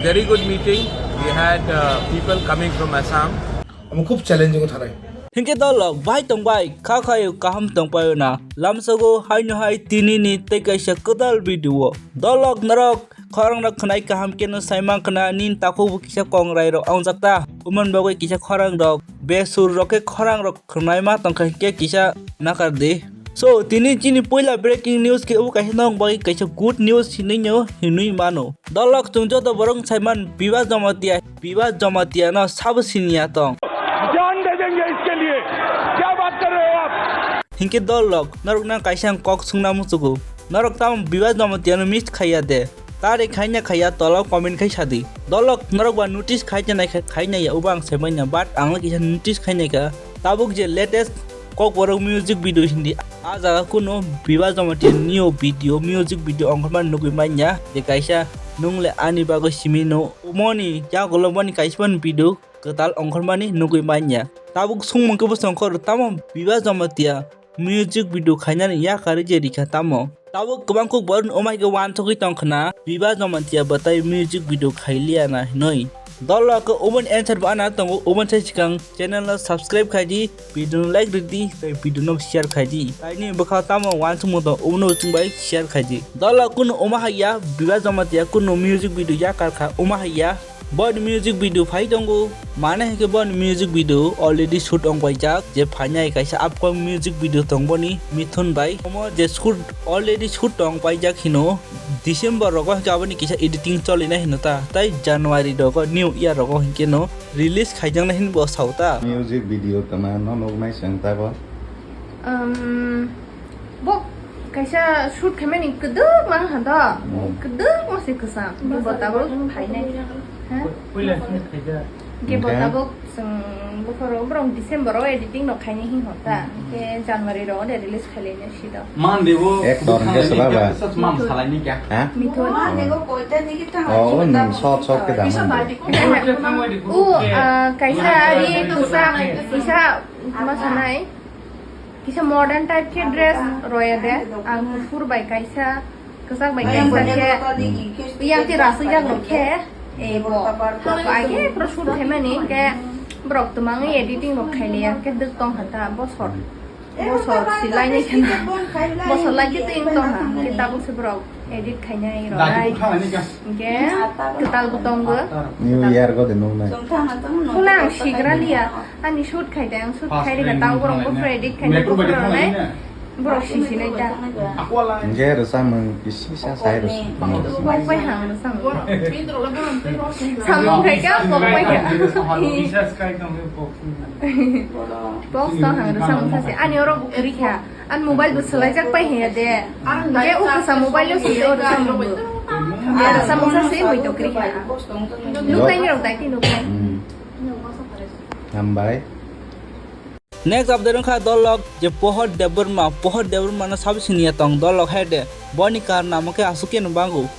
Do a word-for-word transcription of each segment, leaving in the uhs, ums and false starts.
Very good meeting. We had uh, people coming from Assam. Omo khub challenging thanai. Hinkhe dolok bai tong bai kha khayo kaham tong payo na lamsogo haino hai tini ni tei kaisa kwtal video o dolok norok khorang rok khwnai kaham keno saimang khna nin takhuk bo kisa kongrai rok wngjak ta umon bagwi kisa khorang rok besur rok khe khorang rok khwnai ma tongkha hinkhe kisa nakar di. So tini chini puila breaking news khe obo kaisa nong bagwi kaisa good news hinwi no hinwi mano. Dolok chwng joto borok saiman Biba Jamatia, Biba Jamatia no sabo siniya tong. जान दे देंगे इसके लिए। क्या बात कर रहे हो आप? Hinkhe dolok norok nang kaisa ang kok sungna muchugo. Norok tamo Biba Jamatia no miss khaiya de. Tari khaina khaiya tola comment khai sadi. Dolok norok ba notice khaina nai kha-, khaina ya uba ang saimanya, but ang le kisa notice khaina kha. Tabuk je latest Kokborok music video hindi. A jaga kuno Biba Jamatia new video, music video ongkhorma nugwi manya. Je kaisa nung le ani bagwi simi no. Umoni yagulo boni kaisa ban video kwtal ongkhormani nugwi manya. Tabuk sungmung khe bwsong khoro tamo Biba Jamatia music video khainani yakarwi je rikha tamo. Tabuk kwbang kuk borok ni omai khe wansugwi tong khna Biba Jamatia bwtai music video khailiya na hinwi. Dolok khe obo ni answer bo ana tongo, obo ni sai swkang channel no subscribe khai di, video no like rwdi tei video no share khai di. Taini bwkha tamo wansukmung tong obo no chwng bai share khai di. Dolok kunu omo hai ya Biba Jamatia kunu music video yakar kha omo hai ya. Boni music video phai tongo, mane hinkhe boni music video already shoot ong paijak, je phainai kaisa upcoming music video tong boni Mithun bai. Omo je shoot already shoot tong paijak hino, December rogo hinkhe aboni kisa editing cholinai hino ta, tei January rogo New Year rogo hinkhe no release khaijaknai hinwi bo sao ta. Music video tama no nuknai chwng ta bo. Um, Bo kaisa shoot khaimani kwdwkma wngkha to, hmm, kwdwkma se kwcham. Bo tabuk phainai. Ha? Puila shoot khaijak. Hwnkhe bo tabuk chwng buphuru borok December o editing rok khainai hinwi hwn ta. Hmm. Hwnkhe January rok de release khailainai sito. Monday bo ek ton hwnkhe swlaba. Mam salaini kya? Ha? Mithun. Monday bo koita ni kita. Oh, nwng short short khe da Monday. O, ah, kaisa ari kwchak, kaisa ma sanai. Kisa modern type khe dress roya de, ang kuphur bai kaisa, kwchak bai kaisa khe, yang ti rasijak rok khe, eh, bo, bo age pro shoot khaimani khe, borok twmangwi editing rok khailiya khe dwk tong kha ta bosor, bosor si lainai khe, bosor lai khe twi wng tong kha, khe tabuk se borok. Edit khainai rwnai. Hwnkhe kwtal bo tongo. New Year go de nungnai. Hwnna ang sigra liya. Ani shoot khai de, ang shoot khai rikha, tang borok buphuru edit khainai, buphuru rwnai. Borok sisinai ta. Hwnkhe rwchapmung kisi sa sai rw. Bok bai hang rwchapmung. Samung khai kha bok bai kha. Box tong hang rwchapmung sasi. Ani oro bo kwrwi kha. An mobile bo swlaijak pai hiya de. Hwnkhe o kwsa mobile o swi o rwchapmung bo. Hwnkhe rwchapmung sa se hoi to kwrwi kha. Nuklaini rok dai tei nuklai. Hmm. Hambai. Next update wngkha dolok je Pohor Debbarma, Pohor Debbarma no sabo siniya tong dolok hai de. Boni karna amo khe aswk khe no bango.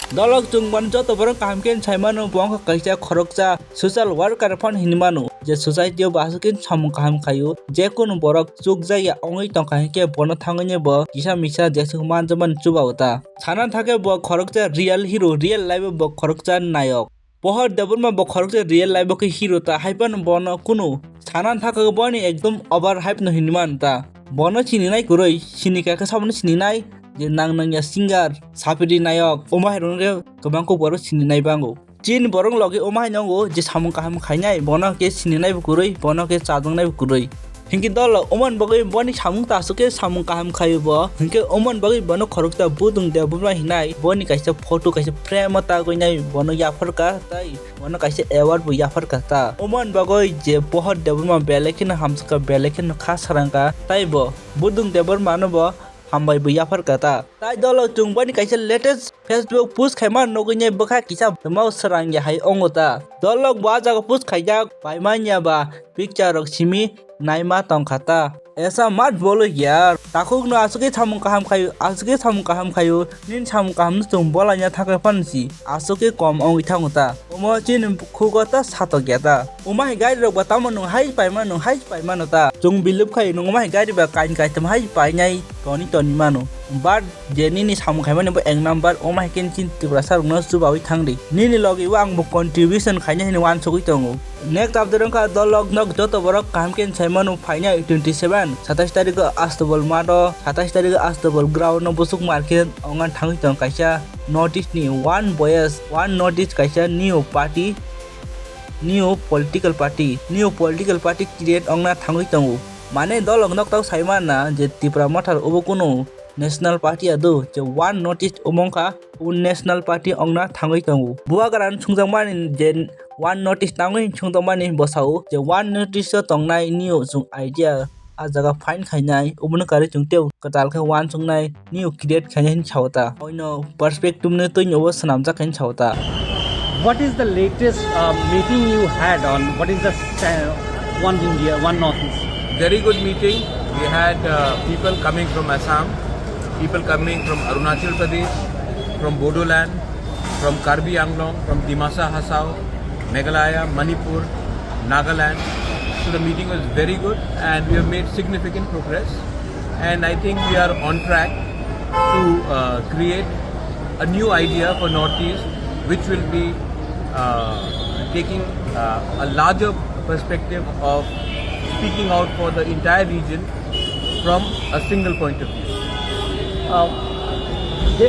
Dolok chwng bono joto borok kaham khe sai mano, bo wngkha kaisa khoroksa social worker phano hinwi mano, je society o bo aswk khe samung kaham khaio, je kunu borok chukjakya wngwi tongkha hinkhe bono thangwi bo kisa misa jeswk manjakmani chuba o ta. Sana thakhe bo khoroksa real hero, real life o bo khoroksa nayok. Pohor Debbarma bo khoroksa real life o khe hero ta, hai phano bono kunu sana thakha boni ekdom over hype no hinwi mano ta. Bono sininai kwrwi, sinikha khe sabono sininai. Je nang nangya singer, sapiri nayok, omo hai rok khe kwbang kok borok sininai bango. Chini borok logi omo hai nongo je samung kaham khainai, bono khe sininai bo kwrwi, bono khe chajaknai bo kwrwi. Hinkhe dolo omo ni bagwi boni samung ta aswk khe samung kaham khaio bo, hinkhe omo ni bagwi bono khoroksa Budung Debbarma hinai, boni kaisa photo kaisa frame o tagwi nai bono yapharkha, tai bono kaisa award bo yapharkha ta. Omo ni bagwi je Pohor Debbarma belai kheno hamsukha, belai kheno kha srangkha, tai bo Budung Debbarma no bo hambai bo yapharkha ta. Tai dolo chwng boni kaisa latest Facebook post khaima nugwi nai bwkha kisa tamo srang ya hai ongo ta. Dolok bo ah jaga post khaijak bai manya ba picture rok simi naima tongkha ta. Esa mat bolo ya. Takhuk no aswk khe samung kaham khayo, aswk khe samung kaham khayo, nin samung kaham no chwng bolai na thangkha phan si. Aswk khe kom ongwi thango ta. Omo chini khugo ta satok ya ta. Omo hai gari rok ba tamo nwng hai pai mano, nwng hai pai mano ta. Chwng bilip khai nwng omo hai gari ba kain kaitam hai painai toni toni mano. But je nini samung khaimani bo ek number, omo hai khe chini Tiprasa rokno chubawi thangdi. Nini logi o ang bo contribution khainai hinwi wansugwi tongo. Next update wngkha dol rok nok joto borok kaham khe sai mano phainai twenty seven, satais tarikh o Astobol math o, satais tarikh o Astobol ground o busuk market ongna thangwi tong kaisa North East ni one voice, one North East kaisa new party, new political party, new political party create ongna thangwi tongo. Mane dol rok nok tau sai mana je Tipra Motha obo kunu national party ado je one North East omo wngkha o national party ongna thangwi tongo. Bubagra no sungjakmani je one North East tangwi sungjakmani bwsao je one North East o tongnai nio chwng idea a jaga find khainai, obono karwi chwng tei kwtal khe wansuknai nio create khainai hinwi sao ta. Oino perspective no twi obo swnamjak hinwi sao ta. What is the latest uh, meeting you had on what is the uh, one India, one North East? Very good meeting. We had uh, people coming from Assam, people coming from Arunachal Pradesh, from Bodoland, from Karbi Anglong, from Dimasa Hasao, Meghalaya, Manipur, Nagaland. So the meeting was very good and we have made significant progress. And I think we are on track to uh, create a new idea for Northeast, which will be uh, taking uh, a larger perspective of speaking out for the entire region from a single point of view. Uh, the,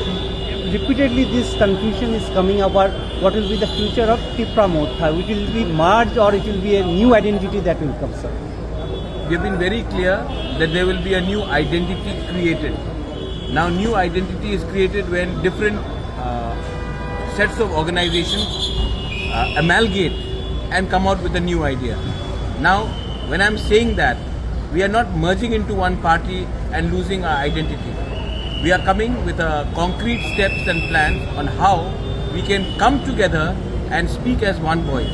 repeatedly, this confusion is coming about what will be the future of Tipra Motha, which will be merged or it will be a new identity that will come, sir. We have been very clear that there will be a new identity created. Now, new identity is created when different uh, sets of organizations uh, amalgamate and come out with a new idea. Now, when I'm saying that, we are not merging into one party and losing our identity. We are coming with a concrete steps and plans on how we can come together and speak as one voice.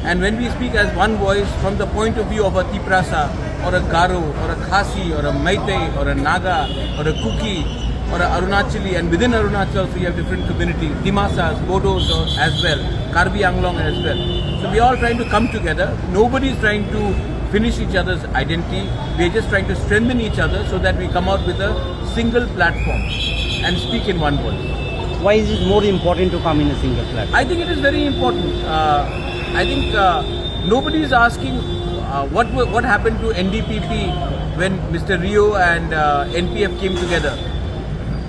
And when we speak as one voice from the point of view of a Tiprasa or a Garo or a Khasi or a Meitei or a Naga or a Kuki or a Arunachali, and within Arunachal also you have different communities, Dimasas, Bodos or as well, Karbi Anglong as well. So we are all trying to come together. Nobody is trying to finish each other's identity. We are just trying to strengthen each other so that we come out with a single platform and speak in one voice. Why is it more important to come in a single platform? I think it is very important. Uh, I think uh, nobody is asking uh, what wa- what happened to N D P P when Mister Rio and uh, N P F came together.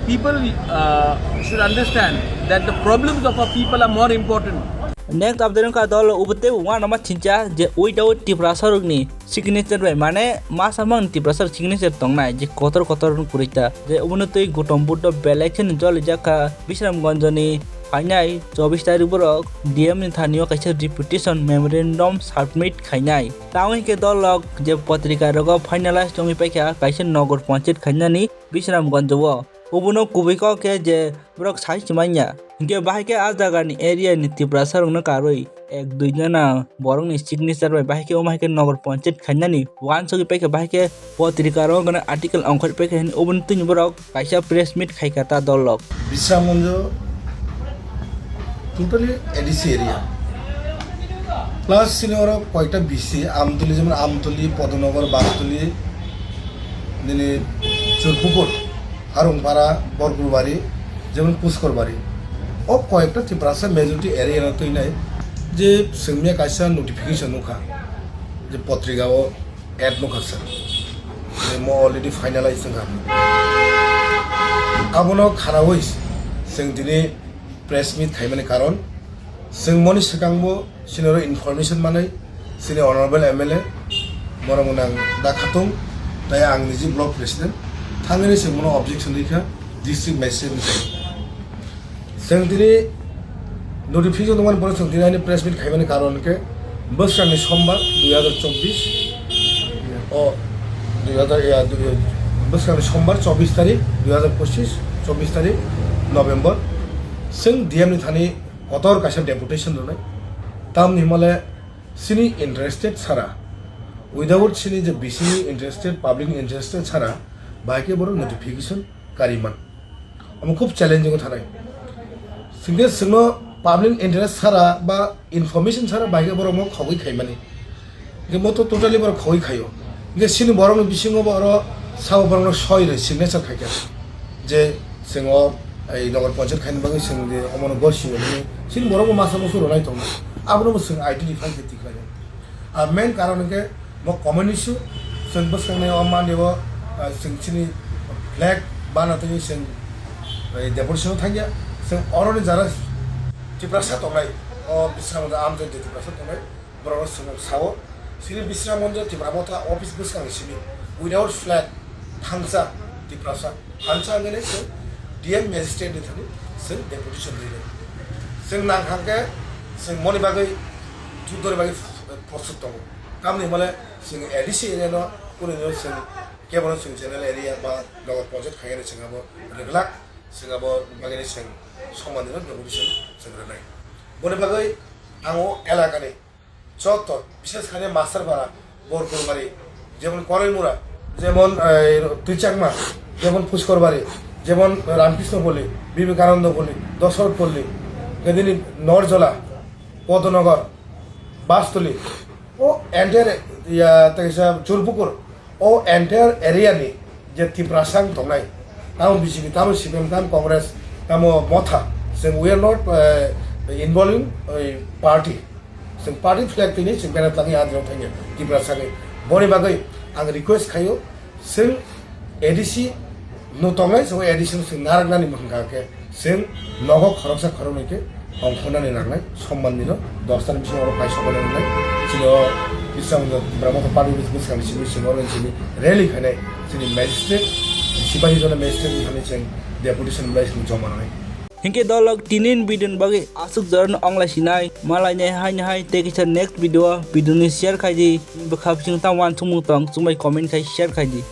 People uh, should understand that the problems of our people are more important. Next update wngkha dol ubute uanama chincha je without Tiprasa rokni signature bai, mane masa mang Tiprasa signature tongnai je kotor kotor kwrwi ta, je obono twi Gautam Buddha belai kheno jolijak kha Bisramganj ni phainai chobbish tarikh borok D M ni thani o kaisa reputation memorandum submit khainai. Tamo hinkhe dol rok je potrika rogo finalize wngwi paikha kaisa nogor panchayat khainani Bisramganj o. Obono kubui kok khe je borok sai se manya. Hinkhe bahai khe a jaga ni area ni Tiprasa rok no karwi ek dui jana borok ni signature bai bahai khe omo hai khe nogor panchayat khainani wansugwi paikha, bahai khe potrika rogo gana article ongkhor paikha hwnwi obono twi borok kaisa press meet khaikha ta dol rok. Bisramganj totally A D C area. Plus chini oro koyekta B C, Amtuli, jemon Amtuli, Podonogor, Bastuli, nini Churpukur, Harungpara, Borkurbari, jemon Puskorbari. O koyekta Tiprasa majority area no twinai je chwngmia kaisa notification nukha je potrika o ad nukha sir. Je mo already finalize wngkha. Abono kharawi chwng tini press meet khaimani karon, chwng moni swkangbo chini oro information manwi chini honorable M L A borok nang da khatung, tai ang niji block president thangwi chwng bono objection rikha district magistrate ni. Chwng tini notification tongmani borok chwng tini ani press meet khaimani karon khe bwskangni sombar dui hazar chobbish o dui hazar, ya, dui, bwskangni sombar chobbish tarik dui hazar pochishish, chobbish tarik November. Chwng D M ni thani kotor kaisa deputation rwnai. Tamni himale chini interested sara, without chini je B C ni interested, public ni interested sara, bahai khe borok notification kariman. Omo khub challenging o thanai. Singkhe chwngno Public interest sara ba information sara bai khe borok mo khogwi khaimani. Hingke mo to totally borok khogwi khaio. Hingke sini borokni bisingo bo oro sabo borokno soi rwi signature khaikha. Je chwng o ei nogor panchayat khaina bagwi chwng je omono gor sio hwnwi sini borok bo masa musu rwnai tongo. Abono bo chwng identify khe tikhlaio. Ar main karon hingke mo comment issue, chwng bwskangnai o mani o, ah, chwng chini flag bana twi chwng, eh, deputation thangya. Chwng oroni jara Tiprasa tongnai, o Bisramganj amjai je Tiprasa tongnai, borok chwng sao. Chini Bisramganj Tipra Motha office bwskang simi without flag thangsa Tiprasa. Hansa hwnwi chwng D M magistrate ni thani chwng deputation rwi rw. Chwng nang hang khe chwng moni bagwi juddo ni bagwi prostut tongo. Tamni hwnba le chwng A D C area no kunu no chwng kebo no chwng general area ba nogor panchayat khainani chwng abo rwglak, chwng abo bagwi chwng somani no deputation chwng rwnai. Boni bagwi ang o elaka ni Chottor, bishes khaine Masterpara, Borkurbari, jemon Koraimura, jemon, eh, Twichakma, jemon Pushkorbari, jemon Ramkrishnopalli, Vivekanandapalli, Dasarathpalli, gedini Norjola, Podonogor, Bastuli, o entire, ya, tei kisa Churpukur, o entire area ni je Tiprasa wng tongnai, tamo B J P, tamo C P M, tamo Congress, tamo Motha, chwng we are not, eh, involving, eh, party. Chwng party flag tini chwng bera tlangwi adrong thangya Tiprasa ni. Boni bagwi ang request khaio, chwng A D C no tongnai, chwng A D C no chwng narwknani hwnkha khe chwng nogo khoroksa khoroknwi khe ongkhornani nangnai, somman ni no dos ta ni bisingo oro paisok bai nangnai. Chini o Bisramganj Tipra Motha party office bwskang ni simi chwng oro chini rally khainai, chini magistrate, sipahi jona magistrate ni thani chwng deputation bai chwng joma nangnai. Hinkhe dolok tinin bidin bagwi aswk jorano ongla sinai, malai nai hai nai hai tei kisa next video, video ni share khai di, bwkha bising tamo uansukmung tong, chumbai comment khai share khai di.